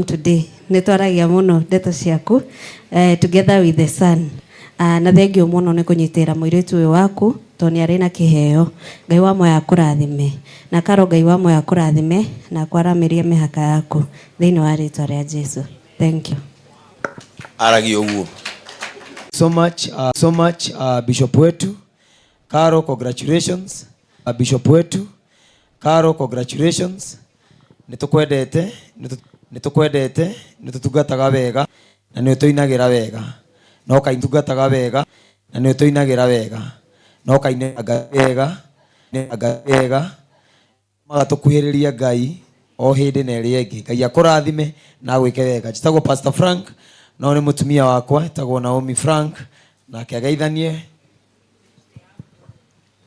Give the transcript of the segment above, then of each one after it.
Today nĩ twaragia mũno ndeto ciaku together with the son. Na thengio mũno nĩ kũnyitĩrĩra mũirĩtu ũyũ waku tondũ nĩ arĩ na kĩheo. Ngai wa muoyo akũrathime. Na Karo Ngai wa muoyo akũrathime na akwaramĩrie mĩhaka yaku thĩinĩ wa rĩtwa rĩa Jesu. Thank you. Aragia ũguo. So much, so much, Bishop wetu Karo, congratulations. Bishop wetu Karo, congratulations. Nĩtũkwendete, nĩtũkwendete, nĩtũtungataga wega na nĩũtũinagĩra wega. No kaitungataga wega na nĩũtũinagĩra wega. No kainĩra Ngai wega, Ngai wega, magatũkuhĩrĩria Ngai o hĩndĩ na ĩrĩa ĩngĩ. Ngai akũrathime na agwĩke wega. Njĩtagwo Pastor Frank, no nĩ mũtumia wakwa etagwo Naomi Frank, nake ageithanie.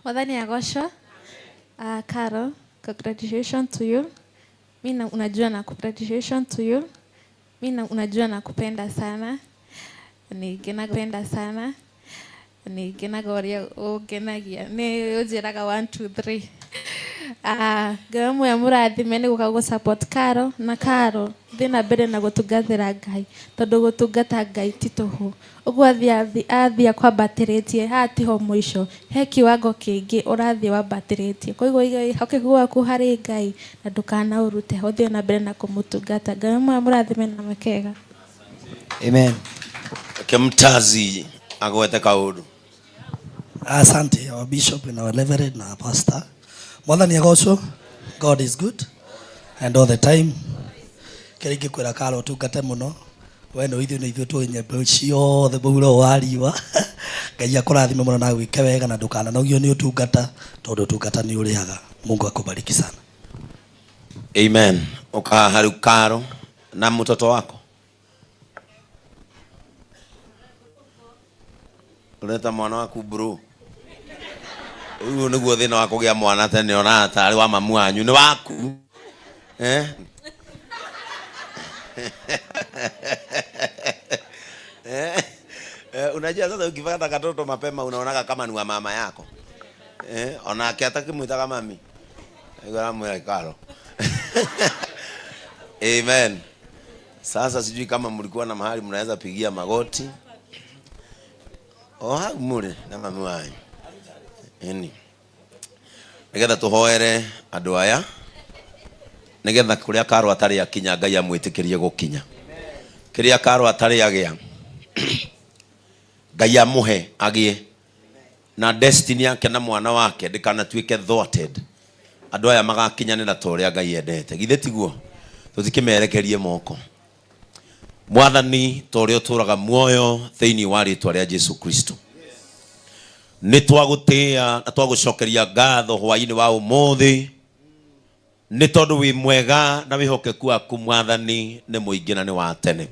Mwathani agocwo. Carol, congratulations to you. Mimi na, unajua na congratulations to you. Mimi na, unajua nakupenda sana. Ningenapenda sana. Ningenaga ũrĩa ũngenagia. Nĩ ũnjĩraga 1 2 3. Ngai muya mũrathime nĩ gũka gũ support Carol na Carol thiĩ na mbere na gũtungatĩra Ngai tondũ gũtungata Ngai ti tũhũ. Ũguo athiĩ akwambatĩrĩtie haha tiho mũico, he kiwango kĩngĩ ũrathiĩ wambatĩrĩtie. Koguo iga wĩhokeku waku harĩ Ngai na ndũkanaũrute, ũthiĩ na mbere na kũmũtungata. Ngai muya mũrathime na makega. Amen. Reke Mtazi agwete kaũndũ. Asante, our bishop and our reverend na our pastor. Mwathani agocwo. God is good and all the time. Kĩrĩa ingĩkwĩra Karo ũtungate mũno. We nĩ ithuĩ nĩ ithuĩ tũĩ nyĩmbo ciothe mũhuro wa riũa. Ngai akũrathime mũno na agwĩke wega na ndũkananogio nĩ ũtungata tondũ ũtungata nĩ ũrĩhaga. Mungu akubariki sana. Amen. Ũka haha rĩu Karo na mtoto wako. Ũreta mwana waku bro. Ũyũ nĩguo thĩna wa kũgĩa mwana tene ona tarĩ wa mamu wanyu nĩ waku. Eh? Eh? Unajua sasa ukipata katoto mapema unaonaga kama ni wa mama yako. Eh? Onake atakimwitaga mami. Aramwĩra Karo. Amen. Sasa sijui kama mlikuwa na mahali mnaweza pigia magoti. O hau mũrĩ na mami wanyu. Ĩni. Nĩgetha tũhoere andũ aya. Nĩgetha kũrĩa Karo atarĩ akinya Ngai amwĩtĩkĩrie gũkinya. Kĩrĩa Karo atarĩ agĩa Ngai amũhe agĩe. Na destiny yake na mwana wake ndĩkanatuĩke thwarted. Andũ aya magakinyanĩra ta ũrĩa Ngai endete. Githĩ tiguo? Tũtikĩmerekerie moko. Mwathani, ta ũrĩa ũtũũraga muoyo thĩinĩ wa rĩtwa rĩa Jesu Kristo. Nĩ twagũtĩĩa na twagũcokeria ngatho hwaĩ-inĩ wa ũmũthĩ nĩ tondũ wĩ mwega na wĩhokeku waku Mwathani nĩ mũingĩ na nĩ wa tene.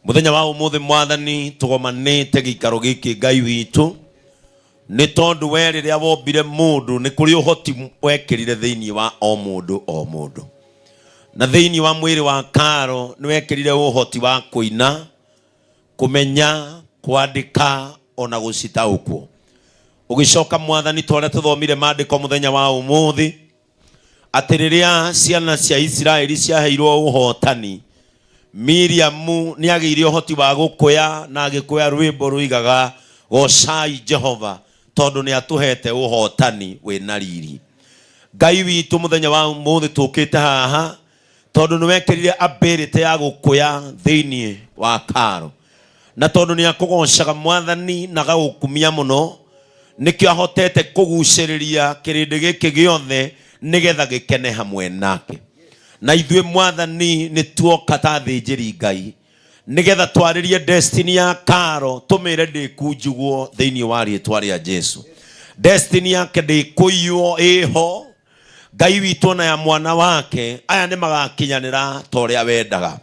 Mũthenya wa ũmũthĩ Mwathani tũgomanĩte gĩikaro gĩkĩ Ngai witũ nĩ tondũ we rĩrĩa wombire mũndũ nĩ kũrĩ ũhoti wekĩrire thĩinĩ wa o mũndũ o mũndũ. Na thĩinĩ wa mwĩrĩ wa Karo nĩ wekĩrire ũhoti wa kũina, kũmenya, kwandĩka ona gũcitaũkwo. Ũgĩcoka Mwathani ta ũrĩa tũthomire maandĩko mũthenya wa ũmũthĩ atĩ rĩrĩa ciana cia Isiraeli ciaheirwo ũhotani, Miriamu nĩ agĩire ũhoti wa gũkũya na agĩkũya rwĩmbo rũigaga gocai Jehova tondũ nĩ atũhete ũhotani wĩna riri. Ngai witũ mũthenya wa ũmũthĩ tũkĩte haha tondũ nĩ wekĩrire ability ya gũkũya thĩinĩ wa Karo, na tondũ nĩ akũgocaga Mwathani na agagũkumia mũno, nĩkĩo ahotete kũgucĩrĩria kĩrĩndĩ gĩkĩ gĩothe nĩgetha gĩkene hamwe nake. Na ithuĩ Mwathani nĩ tuoka ta athĩnjĩri Ngai nĩgetha twarĩrie destiny ya Karo, tũmĩre ndĩkunjugwo thĩinĩ wa rĩtwa rĩa Jesu. Destiny yake ndĩkũiywo, ĩho Ngai witũ ona ya mwana wake, aya nĩ magakinyanĩra ta ũrĩa wendaga.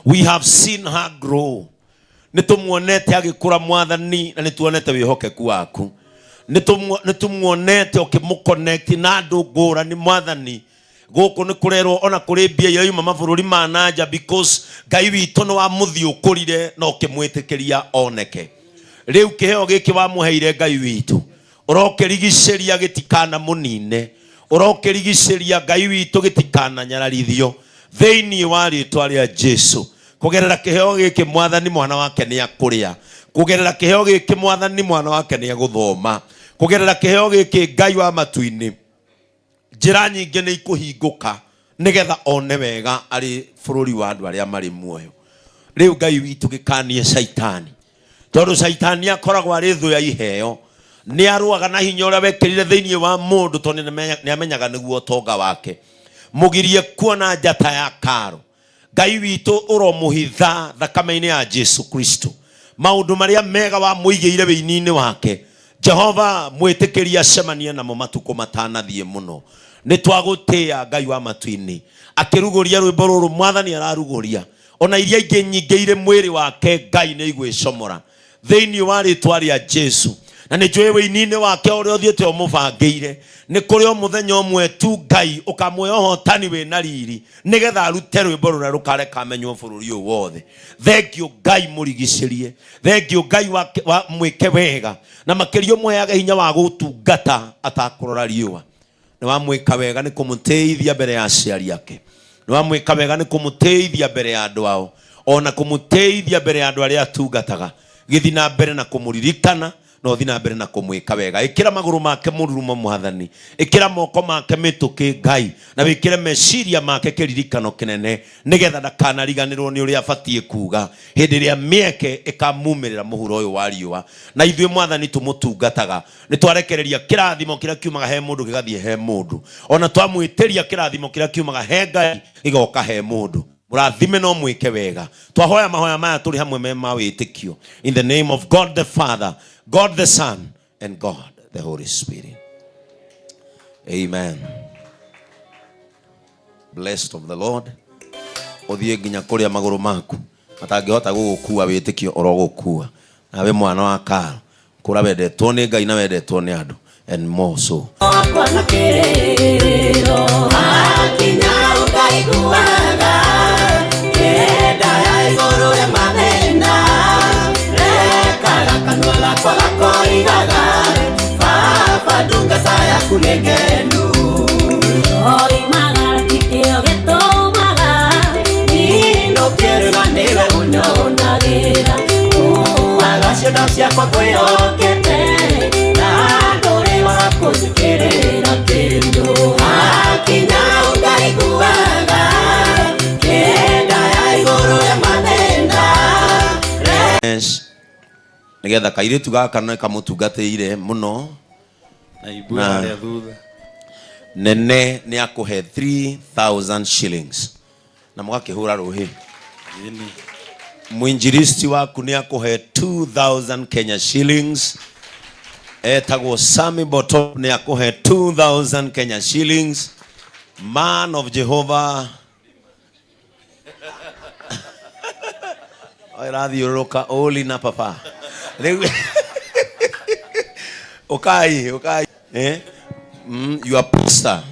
We have seen her grow. Nĩ tũmuonete agĩkũra Mwathani, na nĩ tuonete wĩhokeku waku. Nĩ tũmuonete ũkĩmũconnect na andũ ngũrani Mwathani. Gũkũ nĩ kũrerwo ona kũrĩ mbia irauma mabũrũri ma nanja because Ngai witũ nĩ wamũthiũkũrire na ũkĩmwĩtĩkĩria oneke. Rĩu kĩheo gĩkĩ wamũheire Ngai witũ ũrokĩrigicĩria gĩtikanamũnine, ũrokĩrigicĩria Ngai witũ gĩtikananyararithio. Thĩinĩ wa rĩtwa rĩa Jesu, kũgerera kĩheo gĩkĩ Mwathani mwana wake nĩ akũrĩa, kũgerera kĩheo gĩkĩ Mwathani mwana wake nĩ egũthoma, kũgerera kĩheo gĩkĩ Ngai wa matu-inĩ njĩra nyingĩ nĩ ikũhingũka nĩgetha one wega arĩ bũrũri wa andũ arĩa marĩ muoyo. Rĩu Ngai witũ gĩkanie Caitani, tondũ Caitani akoragwo arĩ thũ ya iheo, nĩ arũaga na hinya ũrĩa wekĩrire thĩinĩ wa mũndũ, tondũ nĩ amenyaga nĩguo ũtonga wake. Mũgirie kuona njata ya Karo. Ngai witũ ũromũhitha thakame-inĩ ya Jesu Kristo, maũndũ marĩa mega wamũigĩire wĩini-inĩ wake. Jehova mwĩtĩkĩrie acemanie namo matukũ matanathiĩ mũno. Nĩ twagũtĩĩa Ngai wa matu-inĩ. Akĩrugũria rwĩmbo rũrũ Mwathani ararugũria, ona iria ingĩ nyingĩ irĩ mwĩrĩ wake Ngai nĩ igwĩcomora thĩinĩ wa rĩtwa rĩa Jesu. Na nĩ njũĩ wĩini-inĩ wake ũrĩa ũthiĩte ũmũbangĩire, nĩ kũrĩ o mũthenya ũmwe tu Ngai ũkamũhe ũhotani wĩna riri, nĩgetha arute rwĩmbo rũrĩa rũkareka amenywo bũrũri ũyũ wothe. Thengiũ Ngai mũrigicĩrie, thengiũ Ngai wa mwĩke wega, na makĩria ũmũheage hinya wa gũtungata atakũrora riũa. Nĩ wamwĩka wega nĩ kũmũtĩithia mbere ya aciari ake, nĩ wamwĩka wega nĩ kũmũtĩithia mbere ya andũ ao, ona kũmũtĩithia mbere ya andũ arĩa atungataga. Gĩthi na mbere na kũmũririkana, na ũthi na mbere na kũmwĩka wega. Ĩkĩra magũrũ make mũrurumo Mwathani, ĩkĩra moko make mĩtũkĩ Ngai, na wĩkĩre meciria make kĩririkano kĩnene, nĩgetha ndakanariganĩrwo nĩ ũrĩa abatiĩ kuga hĩndĩ ĩrĩa mĩeke ĩkamumĩrĩra mũhuro ũyũ wa riũa. Na ithuĩ Mwathani tũmũtungataga, nĩ twarekereria kĩrathimo kĩrĩa kiumaga he mũndũ gĩgathiĩ he mũndũ, ona twamwĩtĩria kĩrathimo kĩrĩa kiumaga he Ngai gĩgoka he mũndũ. Mũrathime no mwĩke wega. Twahoya mahoya maya tũrĩ hamwe me ma wĩtĩkio. In the name of God the Father, God the Son, and God the Holy Spirit. Amen. Blessed of the Lord. Ũthiĩ nginya kũrĩa magũrũ maku matangĩhota gũgũkua, wĩtĩkio ũrogũkua. Nawe mwana wa Karo, kũra wendetwo nĩ Ngai na wendetwo nĩ andũ, and more so. Ciakwa kwĩhokete na ndũrĩ wa kũnjĩkĩrĩra kĩndũ, hakinya ũkaiguaga kĩenda ya igũrũ ya mathĩna. Nĩgetha kairĩtu gaka nĩ kamũtungatĩire mũno na imbue harĩa thutha nene nĩ akũhe 3000 shillings na mũgakĩhũra rũhĩ. Mwinjilisti waku nĩ akũhe 2000 Kenya shillings, etagwo Sami Boto nĩ akũhe 2000 Kenya shillings. Man of Jehovah ĩrathiũrũrũka oli na papa rĩu ũkai ũkai, eh? Your pastor,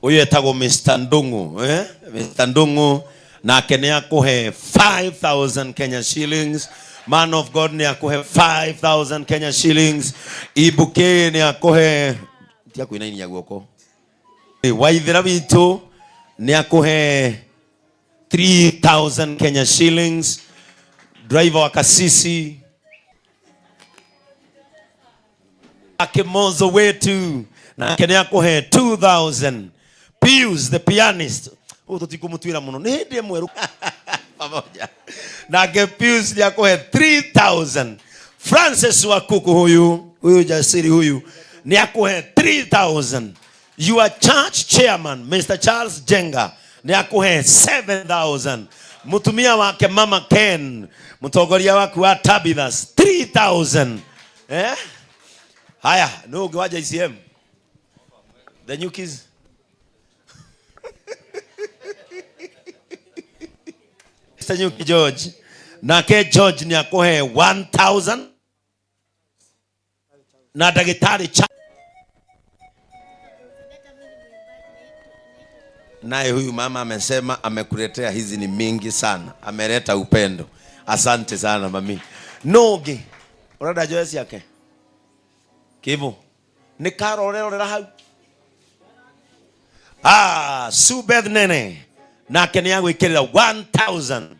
Ũyũ etagwo Mr. Ndung'u, eh? Mr. Ndung'u nake nĩ akũhe 5000 Kenya shillings. Man of God nĩ akũhe 5000 Kenya shillings. Ibuke nĩ akũhe, tia kwinainia guoko, Waithera witũ nĩ akũhe 3000 Kenya shillings. Driver wa Kasisi Akimozo wetu nake nĩ akũhe 2000. Pius the pianist, ũyũ tũtikũmũtuĩra mũno, nĩ hĩndĩ ĩmwe pamoja nake Pius nĩ akũhe 3000. Francis wa kuku huyu, huyu jasiri huyu nĩ akũhe 3000. Your church chairman Mr. Charles Jenga nĩ akũhe 7000. Mũtumia wake Mama Ken, mũtongoria waku wa Tabithas, 3000. Haya, nũ ũngĩ wa JCM? The new kids. Mr. Nyuki George. Nake George nĩ akũhe 1000 na ndagĩtarĩ cha naye huyu mama amesema amekuletea hizi ni mingi sana, ameleta upendo. Asante sana mami. Nũngĩ ũrenda njoe ciake kivu nĩ karorerorera hau. Subeth Nene Nake nĩ agwĩkĩrĩra 1000.